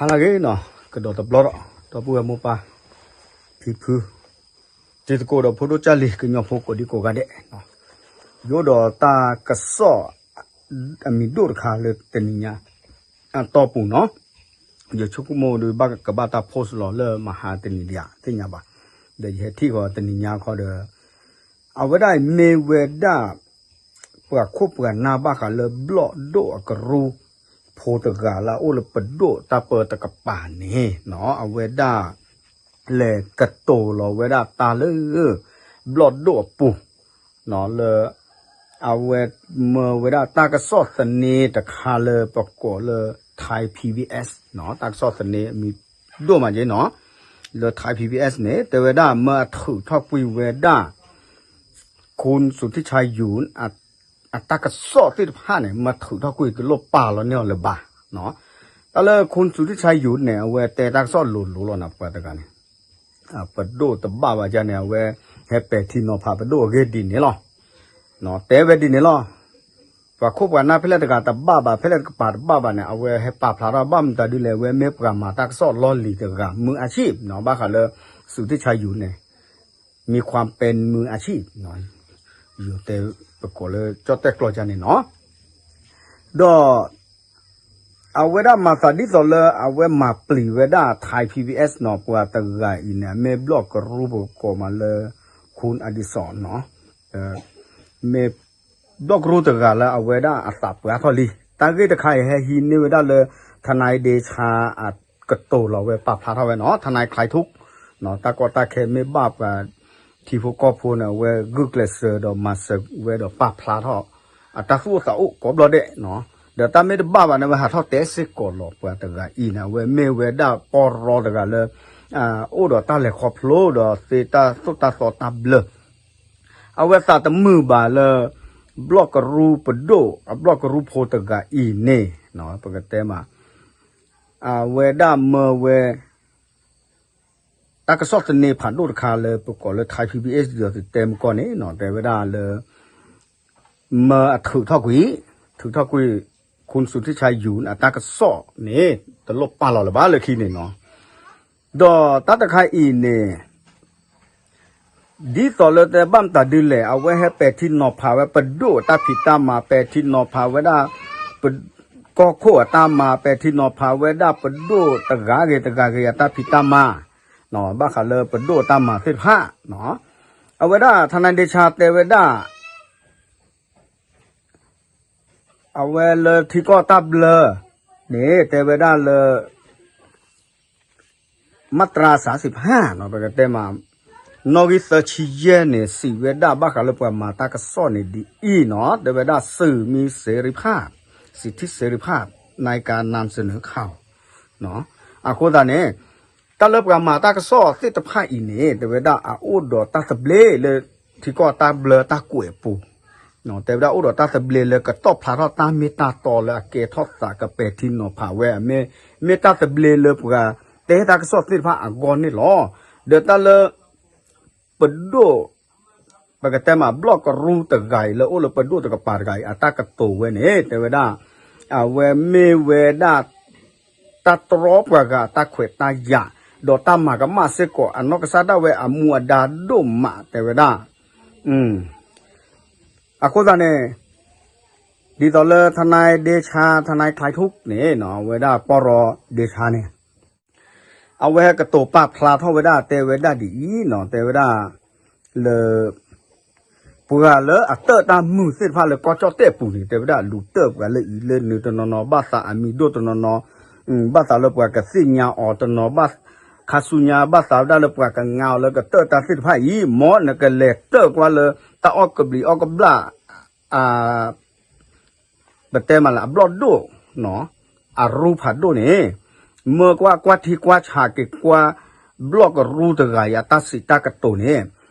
ဟါလၢအဂ့ၤနီၤ, ကဒီးတဘျီဒီး ဒီပုၢ်ဝဲၢ်မိၢ်ပၢ် ဖံဖု တံၤသကိးဒီးဖိဒိၣ်ကၢ်လံၤ ကညီဖိကိးဒံကိးဂၤဒဲး, ယအိၣ်ဒီးတၢ်ကစီၣ် အမံၤဒိၣ်တခါလၢတနံၤညါ အတီၢ်ပူၤနီၤ, ယဆိကမိၣ်ဒီးဘၣ်ကဘၣ်တၢ် post လီၤလၢမဟါတနံၤဒံးဧါ သ့ၣ်ညါဘၣ်, ဒီးယဟဲထံၣ်ဃီတနံၤညါခီဒီး အဝဲဒၣ်အံၤမ့ၢ်ဝဲဒၣ် ပှၤခိၣ်ပှၤနၢ်ဘၣ်ဃးလၢဘျီၣ်ဒိၣ်အကရူၢ် ဖိတဂၤလၢအအိၣ်လၢပဒိၣ်တၢ်ပၢတကပၤန့ၣ်နီၤ, အဝဲဒၣ် လဲၤကတိၤလီၤဝဲဒၣ်တၢ်လၢ ဘျီၣ်ဒိၣ်အပူၤ နီၤ, လၢ အဝဲမၢဝဲဒၣ်တၢ်ကစီၣ်သန့တခါလၢပကိးလၢ Thai PBS နီၤ, တၢ်ကစီၣ်သန့အမံၤဒိၣ်မးက့နီၤ, လၢ Thai PBS န့ၣ် တဲဝဲဒၣ်မၢအထုးထီၣ်ကွံာ်ဝဲဒၣ် ခိၣ်စူၤထံၣ်ဆါယူၤ အတၢ်ကစီၣ်သ့ၣ်တဖၣ်န့ၣ် မၢထုးထီၣ်ကွံာ်တလိၣ်ပာ်လီၤန့ၢ်အီၤလၢၤဘၣ်, တၢ်လၢခိၣ်စူၤထံၣ်ဆါယူၤန့ၣ် အဝဲတဲတၢ်ကစီၣ်လိၤလိၤလီၤနီၤ ပှၤတဂၤန့ၣ် ပဒိၣ်တဘၣ်ဘၣ်ယါန့ၣ် အဝဲဟဲပဲာ်ထံနီၤဖးပဒိၣ်အဂ့ၢ်ဒ်န့ၣ်လီၤ. တဲဝဲဒ်န့ၣ်လီၤ. ပှၤခိၣ်ပှၤနၢ်ဖဲလဲၣ်တဂၤတဘၣ်ဘၣ် ဖဲလဲၣ်တကပၤတဘၣ်ဘၣ်န့ၣ် အဝဲဟဲပာ်ဖျါထီၣ်ဘၣ်မတၤဒ်လဲၣ် အဝဲမ့ၢ်ပှၤမၤတၢ်ကစီၣ်လီၢ်လံၤတဂၤ မုၢ်အဆံၣ်နီၤ ဘၣ်ဃးလၢ စူၤထံၣ်ဆါယူၤန့ၣ် မ့ၢ်ခွါပဲမုၢ်အဆံၣ် ယတဲပကိးလၢကၠီၣ်တဲၣ်ကျီၢ်ယါန့ၣ်နီၤ ဒီး အဝဲဒၣ်မၤသးဒ်သိးလၢအဝဲမၤပျံၤဝဲဒၣ် Thai PBS နီၤ ပှၤတဂၤအံၤန့ၣ် မ့ၢ်ဘျီၣ်ကရူၢ်ပကိးမးလၢ ခိၣ်အဒံစီၣ်နီၤ မ့ၢ်ဘျီၣ်ကရူၢ်တဂၤလၢအဝဲဒၣ်အသးပှၢ်ထီၣ်လံ. တၢ်ဂ့ၢ်တခါအံၤဟဲဟံးန့ၢ်ဝဲဒၣ်လၢ ထနၢၣ်ဒ့ဆါ အကတိၤလီၤဝဲပာ်ဖျါထီၣ်ဝဲနီၤ ထနၢၣ်ချဲထုၣ် တၢ်ကီတၢ်ခဲမ့ၢ်ဘၣ်ပှၤ ထံဖိကီၢ်ဖိန့ၣ် အဝဲဂုာ်ကျဲးစၢးဒီးမၤစၢၤဝဲဒီးပာ်ဖျါထီၣ် အတၢ်သူၣ်အိၣ်သးအိၣ်ကိးဘျီဒဲးနီၤ ဒီးတၢ်မ့ၢ်တဘၣ်ဘၣ်န့ၣ် အဝဲဟးထီၣ်တဲစ့ၢ်ကီးလီၤပှၤတဂၤအံၤန့ၣ် အဝဲမ့ၢ်ဝဲဒၣ်ပီၢ်ရီတဂၤလၢ အိၣ်ဒီးတၢ်လဲၤခီဖျိဒီးသ့တၢ်သိၣ်တၢ်သီတၢ်ဘျၢ အဝဲသးတမုာ်ဘၣ်လၢ ဘျီၣ်ကရူၢ်ပဒိၣ် အဘျီၣ်ကရူၢ်ဖိတဂၤအံၤန့ၣ် ပကတဲမး အဝဲဒၣ်မၢဝဲ တၢ်ကစီၣ်သန့ဖးဒိၣ်တခါလၢပကိးလၢ Thai PBS ဒီးတဲမကီၢ်န့ၣ် တဲဝဲဒၣ်လၢ မၢအထုးထီၣ်ကွံာ် ထုးထီၣ်ကွံာ် ခိၣ်စူၤထံၣ်ဆါယူၤ အတၢ်ကစီၣ်န့ၣ် တလိၣ်ပာ်လီၤလၢၤဘၣ်လၢခံန့ၣ်နီၤ ဒီးတၢ်တခါအံၤန့ၣ် ဒ်သိးလၢတဲဘၣ်မတၤဒ်လဲၣ် အဝဲဟဲပဲာ်ထံနီၤဖးဝဲပဒိၣ်အတၢ်ဖံးတၢ်မၤ ပဲာ်ထံနီၤဖးဝဲဒၣ် ကီၢ်ခိၣ်အတၢ်မၤ ပဲာ်ထံနီၤဖးဝဲဒၣ်ပဒိၣ်တဂၤဂ့ၤတဂၤဂ့ၤအတၢ်ဖံးတၢ်မၤ ဘၣ်ဃးလၢပဒိၣ်အတၢ်မၤသ့ၣ်တဖၣ် အဝဲဒၣ် ထနၢၣ်ဒ့ဆါတဲဝဲဒၣ် အဝဲလၢထံကီၢ်တၢ်ဘျၢန့ၣ် တဲဝဲဒၣ်လၢ မတြၤစးစံးဖးနီၤ ပကတဲမး နီၣ်ဂံၢ်သၢဆံယဲၢ်န့ၣ် စံးဝဲဒၣ်ဘၣ်ဃးလၢပှၤမၤတၢ်ကစီၣ်န့ၣ်ဒ်အံၤနီၤ တဲဝဲဒၣ် สื่อมีเสรีภาพ สิทธิเสรีภาพ ในการนำเสนอข่าว အဃိသတးန့ၣ် တၢ်လၢပှၤမၤတၢ်ကစီၣ်သ့ၣ်တဖၣ်အံၤန့ၣ် တဲဝဲဒၣ်အအိၣ်ဒီးတၢ်သဘျ့လၢ ထံကီၢ်တၢ်ဘျၢတၢ်ကွဲးအပူၤ တဲဝဲဒၣ်အိၣ်ဒီးတၢ်သဘျ့လၢကတီၢ်ဖျါထီၣ်တၢ်မ့ၢ်တၢ်တီလၢအကဲထီၣ်သးကပဲာ်ထံနီၤဖးဝဲ မ့ၢ်တၢ်သဘျ့လၢပှၤတဲတၢ်ကစီၣ်သ့ၣ်တဖၣ်အဂီၢ်န့ၣ်လီၤ. ဒီးတၢ်လၢ ပဒိၣ် ပကတဲမး ဘျီၣ်ကရူၢ်တဂၤအံၤလၢအိၣ်လၢပဒိၣ်တကပၤတဂၤအံၤ အတၢ်ကတိၤဝဲန့ၣ် တဲဝဲဒၣ် အဝဲမ့ၢ်ဝဲဒၣ် တၢ်တြီပှၤဂၤအတၢ်ခွဲးတၢ်ယာ် ဒီးတၢ်မၤကမၣ်စ့ၢ်ကီးအနီၢ်ကစၢ်ဒၣ်ဝဲအမူအဒါဒိၣ်မး တဲဝဲဒၣ် အဃိသတးန့ၣ် ဒ်သိးလၢထနၢၣ်ဒ့ဆါ ထနၢၣ်ချဲထုၣ်န့ၣ် အဝဲဒၣ်ပီၢ်ရီဒ့ဆါန့ၣ် အဝဲကတိၤပာ်ဖျါထီၣ်ဝဲဒၣ်တဲဝဲဒၣ်ဒ်အံၤနီၤ တဲဝဲဒၣ် လၢ ပှၤလၢအတၢၢ်တၢ်မုာ်သ့ၣ်တဖၣ်လၢကီၢ်ကၠီၣ်တဲၣ်ပူၤန့ၣ် တဲဝဲဒၣ်လူၤတၢၢ်ပှၤလၢအံၤလၢနုၤတနီၤနီၤ ဘၣ်သးအမံၤဒိၣ်တနီၤနီၤ ဘၣ်သးလၢပှၤကသ့ၣ်ညါအီၤတနီၤ ဘၣ် ခါဆူညါ ဘၣ်သးဝဲဒၣ်လၢပှၤကငါအီၤလၢကတၢၢ်တၢ်သ့ၣ်တဖၣ်အံၤ မ်နကလဲၤတၢၢ်ကွၢ်လၢ တၢ်အီၣ်ကဘျံးအီၣ်ကဘျၣ် ပတဲမးလၢအဘျီၣ်ဒိၣ် အရူၢ်ဖးဒိၣ်န့ၣ် မၢကွၢ်ကွၢ်ထံကွၢ်ဆးက့ၤကွၢ် ဘျီၣ်ကရူၢ်တဂၤအံၤအတၢ်စံးတၢ်ကတိၤန့ၣ်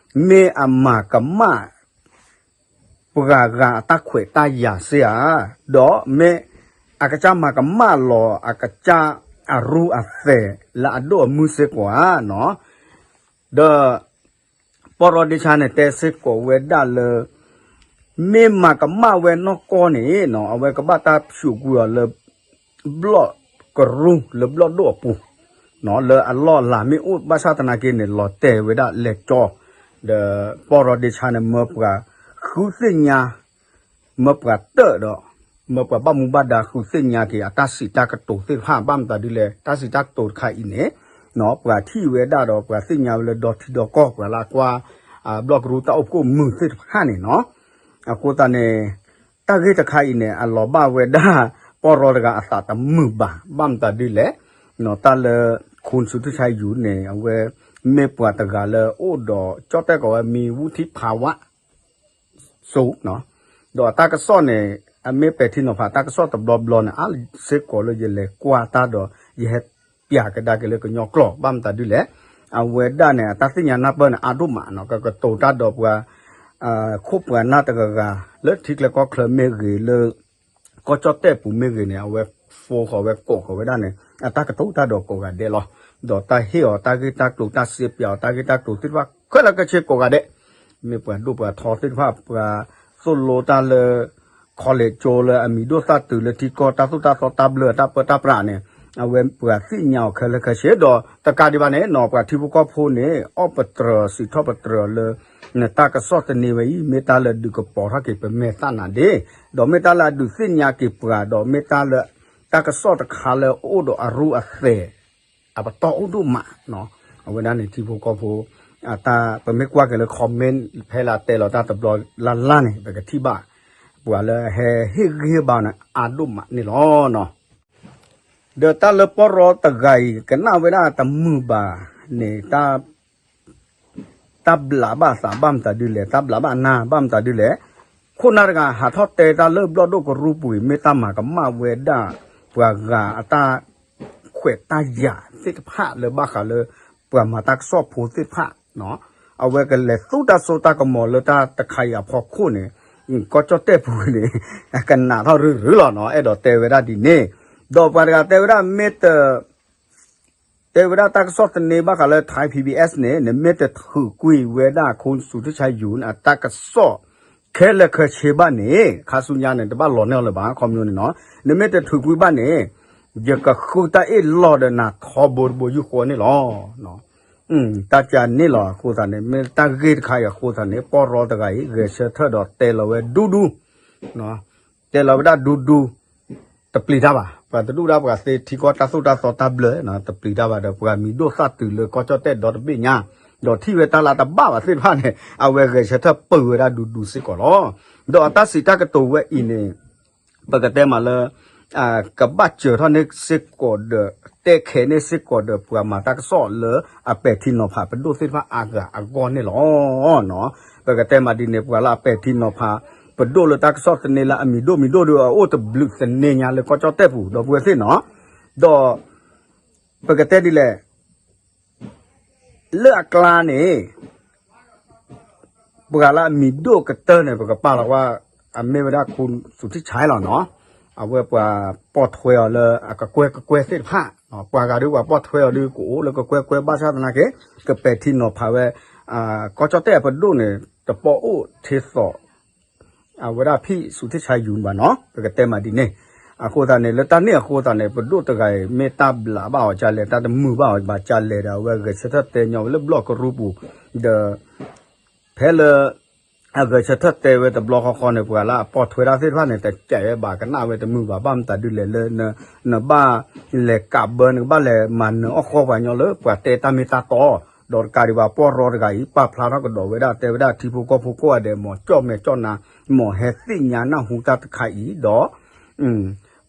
မ့ၢ်အမၤကမၣ် ပှၤဂၤအတၢ်ခွဲးတၢ်ယာ်စ့ၢ်ဧါ, ဒီးမ့ၢ်အကစၢ်မၤကမၣ်လီၤအကစၢ်အရူၢ်အသဲးလၢအဒိၣ်အမုၢ်စ့ၢ်ကီးဧါနီၤ, ဒီး ပီၢ်ရီဒ့ဆါန့ၣ် တဲစ့ၢ်ကီးဝဲဒၣ်လၢ မ့ၢ်မၤကမၣ်ဝဲနီၢ်ကီၢ်န့ၣ်နီၤ အဝဲကဘၣ်တၢ်ဖျိးကွံာ်အီၤလၢ ဘျီၣ် ကရူၢ်လၢဘျီၣ်ဒိၣ်အပူၤ, လၢအလီၢ်အလၤမ့ၢ်အိၣ်ဘၣ်ဆၣ်သနာ်က့န့ၣ် လီၤတဲာ်ဝဲဒၣ်လဲၤကၠီ, ဒီးပီၢ်ရီဒ့ဆါန့ၣ် မၢပှၤဃုသ့ၣ်ညါ, မၢပှၤတၢၣ်ဒီး မၢပှၤဘၣ်မူဘၣ်ဒါဃုသ့ၣ်ညါက့ၤ အတၢ်စံးတၢ်ကတိၤသ့ၣ်တဖၣ် ဘၣ်မတၤဒ်လဲၣ် တၢ်စံးတၢ်ကတိၤတခါအံၤန့ၣ် ပှၤထံၣ်ဝဲဒၣ်ဒီးပှၤသ့ၣ်ညါဝဲလၢဒီထံဒီကီၢ် ပှၤလၢအကွၢ် ဘျီၣ်ကရူၢ်တၢ်အိၣ်ဖှိၣ်မုာ်သ့ၣ်တဖၣ်န့ၣ်နီၤ. အဃိသတးန့ၣ် တၢ်ဂ့ၢ်တခါအံၤန့ၣ် အလီၤဘၣ်ဝဲဒၣ် ပီၢ်ရီတဂၤအသးတမုာ်ဘၣ် ဘၣ်မတၤဒ်လဲၣ်, တၢ်လၢ ခိၣ်စူၤထံဆါယူၤန့ၣ် အဝဲမ့ၢ်ပှၤတဂၤလၢအိၣ်ဒီး ကၠီၣ်တဲၣ်ကိးဝဲ မံၤဝူထံဖးဝး စိ, ဒီးအတၢ်ကစီၣ်န့ၣ် အမ့ၢ်ပဲာ်ထံနီၤဖးတၢ်ကစီၣ်တဘျီဘျီန့ၣ် အါစ့ၢ်ကီးလၢယလဲၤကွၢ်တၢ်ဒီး ယဟဲပျးကဒါက့ၤလၢကညီကျိာ် ဘၣ်မတၤဒ်လဲၣ်, အဝဲဒၣ်န့ၣ် အတၢ်သ့ၣ်ညါနၢ်ပၢၢ်န့ၣ် အါဒိၣ်မးနီၤ, ကကတိၤတၢ်ဒီးပှၤ ခိၣ်ပှၤနၢ်တဂၤဂၤ လၢထံကျဲကီၢ်ချၢမ့ၢ်ဂ့ၤ လၢကီၢ်ကၠီၣ်တဲၣ်ပူၤမ့ၢ်ဂ့ၤန့ၣ် အဝဲ phone ဃီၤဝဲကိးဃီၤဝဲဒၣ်န့ၣ် အတၢ်ကတိၤတၢ်ဒီးကိးဂၤဒဲးလီၤ. ဒီးတၢ်ဟ့ၣ်အီၤတၢ်ဂ့ၢ်တၢ်ကျိၤ တၢ်စ့ပျးအီၤတၢ်ဂ့ၢ်တၢ်ကျိၤသ့ၣ်တဖၣ် ခဲလၢာ်ခဲဆ့ကိးဂၤဒဲး, မ့ၢ်ပှၤဒိၣ်ပှၤထီသ့ၣ်တဖၣ် ပှၤသိၣ်လိတၢ်လၢ college ကၠိလၢအမံၤဒိၣ်သၣ်တုၤလၢထံကီၢ်တၢ်သိၣ်တၢ်သီတၢ်ဘျၢအတၢ်ပၢတၢ်ပြးန့ၣ် အဝဲပှၤသ့ၣ်ညါအီၤခဲလၢာ်ခဲဆ့ ဒီးတကးဒံးဘၣ်န့ၣ်နီၤ ပှၤထံဖိကီၢ်ဖိန့ၣ် အီၣ်ပတြၢၤစံးထီၣ်ပတြၢၤလၢ နတၢ်ကစီၣ်တန့ၢ်ဝဲအံၤ မ့ၢ်တၢ်လၢဒုးကပီၤထီၣ်က့ၤပမဲာ်သၣ်နၤဒ့, ဒီးမ့ၢ်တၢ်လၢအဒုးသ့ၣ်ညါက့ၤပှၤ ဒီးမ့ၢ်တၢ်လၢ တၢ်ကစီၣ်တခါလၢအိၣ်ဒီးအရူအသဲး အပတီၢ်အိၣ်ဒိၣ်မး, အဝဲဒၣ်န့ၣ်ထံဖိကီၢ်ဖိ အတၢ် ပမ့ၢ်ကွၢ်က့ၤလၢ comment ဖဲလၢတဲလီၤတၢ်တဘျီလၢ်လၢ်န့ၣ် ပကထံၣ်ဘၣ် ပှၤလၢဟဲဟ့ၣ်ဂံၢ်ဟ့ၣ်ဘါန့ၣ် အါဒိၣ်မးန့ၣ်လီၤ. ဒီးတၢ်လၢပီၢ်ရီတဂၤအံၤ ကနၣ်ဝဲဒၣ်တမုာ်ဘၣ်န့ၣ် တၢ်ဘျးဘၣ်အသးဘၣ်မတၤဒ်လဲၣ်, တၢ်ဘျးဘၣ်အနၢ်ဘၣ်မတၤဒ်လဲၣ်, ခိၣ်နၢ်တဂၤဟးထီၣ်တဲတၢ်လၢဘျီၣ်ဒိၣ်ကရူၢ်ပူၤအံၤ မ့ၢ်တၢ်မၤကမၣ်ဝဲဒၣ် ပှၤဂၤအတၢ်ခွဲးတၢ်ယာ်သ့ၣ်တဖၣ်လၢဘၣ်ဃးလၢ ပှၤမၤတၢ်ကစီၣ်ဖိသ့ၣ်တဖၣ် အဝဲကလဲၤသူတၢ်စိတၢ်ကမီၤလၢတၢ်တခါအံၤအဖီခိၣ်န့ၣ် ကီၢ်ကၠီၣ်တဲၣ်ပူၤန့ၣ် ကနးထီၣ်ရုၢ်ရုၢ်လီၤနီၤ, အဲၣ်ဒိးတဲဝဲဒၣ်ဒ်န့ၣ်, ဒီးပှၤတဂၤတဲဝဲဒၣ်မ့ၢ်တ တဲဝဲဒၣ်တၢ်ကစီၣ်တန့ၢ်ဘၣ်ဃးလၢ Thai PBS န့ၣ် နမ့ၢ်တထုးကွံာ်ဝဲဒၣ်ခိၣ်စူၤထံဆါယူၤန့ၣ် အတၢ်ကစီၣ်ခဲလၢာ်ခဲဆ့ဘၣ်န့ၣ် ခါဆူညါန့ၣ် တဘၣ်လီၤန့ၢ်အီၤလၢၤဘၣ် ခီပညီန့ၣ်နီၤ, နမ့ၢ်တထုးကွံာ်ဘၣ်န့ၣ် ယကဃုတၢ်အ့ၣ်လိာ်ဒီးနၤထီဘိတဘိယူၢ်ဃီန့ၣ်လီၤ. တၢ်ကန့ၣ်လီၤအဃိသတးန့ၣ် မ့ၢ်တၢ်ဂ့ၢ်တခါအံၤအဃိသတးန့ၣ် ပီၢ်ရီတဂၤအံၤ ဂဲၤဆၢထၢၣ်ဒီးတဲလီၤဝဲဒူဒူ တဲလီၤဝဲဒၣ်ဒူဒူ တပျံၤတၢ်ဘၣ်, ပှၤတဒူၣ်ဒၣ်ပှၤသ့ထံကီၢ်တၢ်သိၣ်တၢ်သီတၢ်ဘျၢ တပျံၤတၢ်ဘၣ်ဒီး ပှၤမံၤဒိၣ်သၣ်တုၤလၢကီၢ်ကၠီၣ်တဲၣ်ဒီတဘ့ၣ်ညါ, ဒီးထံၣ်ဝဲတၢ်လၢတဘၣ်ဘၣ်သ့ၣ်တဖၣ်န့ၣ် အဝဲဂဲၤဆၢထၢၣ်ပၢၤဝဲဒၣ်ဒူဒူစ့ၢ်ကီးလီၤ. ဒီးအတၢ်စံးတၢ်ကတိၤဝဲအံၤန့ၣ် ပကတဲမးလၢ ကဘၣ်စၢၤထီၣ်န့ၢ်စ့ၢ်ကီးဒီး တဲခဲန့ၢ်စ့ၢ်ကီးဒီး ပှၤမၤတၢ်ကစီၣ်လၢအပဲာ်ထံနီၤဖးပဒိၣ်သ့ၣ်တဖၣ်အါဂၤအဂီၢ်န့ၣ်လီၤ. ပကတဲမးဒ်န့ၣ် ပှၤလၢအပဲာ်ထံနီၤဖး ပဒိၣ်လၢတၢ်ကစီၣ်သန့လၢအမံၤဒိၣ်မံၤဒိၣ်ဒီး အအိၣ်တဘျုးသန့ညါလၢကီၢ်ကၠီၣ်တဲၣ်ပူၤ ဒီပုၢ်ဝဲၢ်သ့ၣ်နီၤ, ဒီး ပကတဲဒ်လဲၣ် လၢအကျါန့ၣ် ပှၤလၢအမံၤဒိၣ်ကတၢၢ်န့ၣ် ပကပာ်လီၤဝဲ အမ့ၢ်ဝဲဒၣ်ခိၣ်စူၤထံဆါလီၤနီၤ, အဝဲပှၤပိာ်ထွဲအီၤလၢအကကွဲၢ်ကကွဲၢ်သ့ၣ်တဖၣ်, ပှၤဂၤဒ်ပှၤပိာ်ထွဲအီၤဒ်ကအိၣ်လၢကကွဲၢ်ကကွဲၢ်ဘၣ်ဆၣ်သနာ်က့ ကပဲာ်ထံနီၤဖးဝဲ ကီၢ်ကၠီၣ်တဲၣ်အပဒိၣ်န့ၣ် တပိာ်အိၣ်ထ့သိး အဝဲဒၣ်ဖံးစူၤထံဆါယူၤဘၣ်နီၤ ပကတဲမးဒ်န့ၣ်, အဃိသတးန့ၣ် လၢတၢ်န့ၣ်အဃိသတးန့ၣ် ပဒိၣ်တဂၤအံၤ မ့ၢ်တၢ်ဘျးဘၣ်အီၤကလဲၣ် တၢ်တမုာ်ဘၣ်အီၤဘၣ်ကလဲၣ်ဒီး အဝဲဂဲၤဆၢထၢၣ်တဲညီဝဲလၢဘျီၣ်ကရူၢ်ပူၤ, ဒီး ဖဲလၢ အဂဲၤဆၢထၢၣ်တဲဝဲတဘျီဃီဃီန့ၣ် ပှၤလၢအပိာ်ထွဲတၢ်သ့ၣ်တဖၣ်န့ၣ် တကးဝဲဘၣ်ကနၣ်ဝဲတမုာ်ဘၣ် ဘၣ်မတၤဒ်လဲၣ်လၢ နဘၣ်လဲၤကးဘၢ နကဘၣ်လဲၤမၤနၢၤအီၣ်ဃီပှၤညီလၢပှၤတဲတၢ်မ့ၢ်တၢ်တီ, ဒီးတကးဒံးဘၣ်ပီၢ်ရီတဂၤအံၤ ပာ်ဖျါထီၣ်ကဒီးဝဲဒၣ် တဲဝဲဒၣ်ထံဖိကီၢ်ဖိကိးဂၤဒဲး မ်ကၠီၣ်မဲာ်ကၠီၣ်နါ မ်ဟဲသ့ၣ်ညါနၢ်ဟူတၢ်တခါအံၤဒီး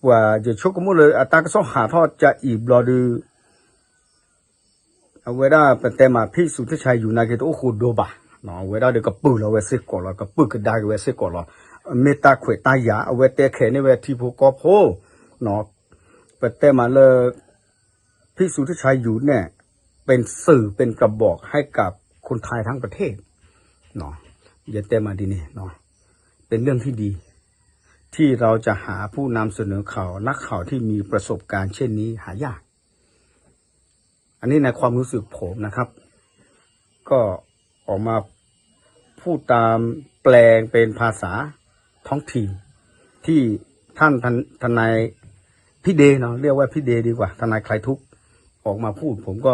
ပှၤယဆိကမိၣ်လၢအတၢ်ကစီၣ်ဟးထီၣ်ကါအံၤဘျီဒုး အဝဲဒၣ်ပတဲမးဖံးစူၤထံဆါယူၤနာ်က့ တအိၣ်ဃိဒိဘၣ်, အဝဲဒၣ်ဒီးကပုာ်လီၤဝဲစ့ၢ်ကီးလီၤ ကပုာ်ကဒါက့ၤဝဲစ့ၢ်ကီးလီၤ, မ့ၢ်တၢ်ခွဲးတၢ်ယာ် အဝဲတဲခဲန့ၢ်ဝဲထံဖိကီၢ်ဖိ ပတဲမးလၢ ဖံးစူၤထံဆါယူၤန့ၣ် เป็นสื่อเป็นกระบอกให้กับคนไทยทั้งประเทศ ယတဲမးဒ်န့ၣ် เป็นเรื่องที่ดี ที่เราจะหาผู้นำเสนอข่าวนักข่าวที่มีประสบการณ์เช่นนี้หายาก อันนี้ในความรู้สึกผมนะครับ ก็ออกมาพูดตามแปลงเป็นภาษาท้องถิ่นที่ท่านทนาย พี่เดย์เนาะ เรียกว่าพี่เดย์ดีกว่า ทนายคลายทุกข์ ออกมาพูด ผมก็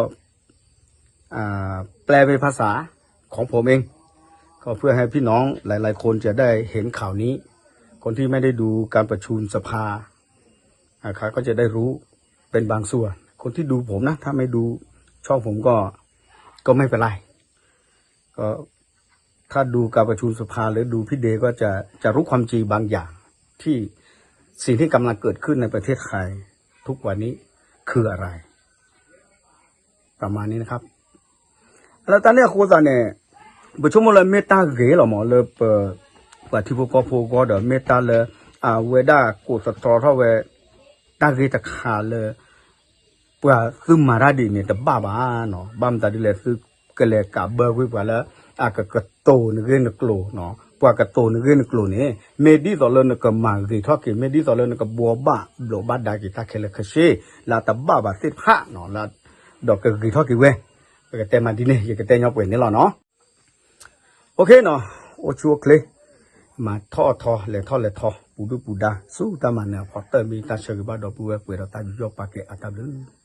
อ่า แปลเป็นภาษาของผมเอง ก็เพื่อให้พี่น้องหลายๆคนจะได้เห็นข่าวนี้ คนที่ไม่ได้ดูการประชุมสภา นะครับ ก็จะได้รู้เป็นบางส่วน คนที่ดูผมนะ ถ้าไม่ดูช่องผมก็ ก็ไม่เป็นไร ก็ ถ้าดูการประชุมสภาหรือดูพี่เดย์ก็จะ จะรู้ความจริงบางอย่าง ที่ สิ่งที่กำลังเกิดขึ้นในประเทศไทยทุกวันนี้คืออะไร ประมาณนี้นะครับ လၢတၢ်န့ၣ်အဃိသတးန့ၣ် ပဆိကမိၣ်လၢမ့ၢ်တၢ်ဂ့ၤလီၤမး လၢပ ပှၤထံဖိကီၢ်ဖိအဂီၢ်ဒီး မ့ၢ်တၢ်လၢ အဝဲဒၣ်ကိးသတြီထီၣ်ဝဲ တၢ်ဂ့ၤတခါလၢ ပှၤသုမၤတၢ်ဒ်န့ၣ်တဘၣ်ဘၣ်နီၤ ဘၣ်မတၤဒ်လဲၣ် သုကလဲၤကးဘၢကွံာ်ပှၤလၢ အကကတိၤနဂ့ၢ်နကျိၤနီၤ ပှၤကတိၤနဂ့ၢ်နကျိၤန့ၣ် မ့ၢ်ဒ်သိးလၢနကမၤဂ့ၤထီၣ်က့ၤ မ့ၢ်ဒ်သိးလၢနကဘှီဘၣ်ဘျိးဘၣ်ဒါက့ၤတၢ်ခဲလၢာ်ခဲဆ့ လၢအတဘၣ်ဘၣ်သ့ၣ်တဖၣ်နီၤ လၢ ဒီးကဂ့ၤထီၣ်က့ၤဝဲ ပကတဲမးဒ်န့ၣ် ယကတဲညီပှဲၤန့ၣ်လီၤနီၤ OK နီၤ အိၣ်ဆူၣ်အိၣ်ချ့ မၤထီၣ်ထီ လဲၤထီၣ်လဲၤထီ ပူၤဒုၣ်ပူၤဒါ ဆူတၢ်မၤနၢၤအဖီတၢၢ် မ့ၢ်တၢ်ဆၢဂ့ၤဘၣ်ဒီပုၢ်ဝဲၢ်ပှဲၤဒီးတၢ်ယူးယီၣ်ပာ်ကဲအတၢ်ဘျုး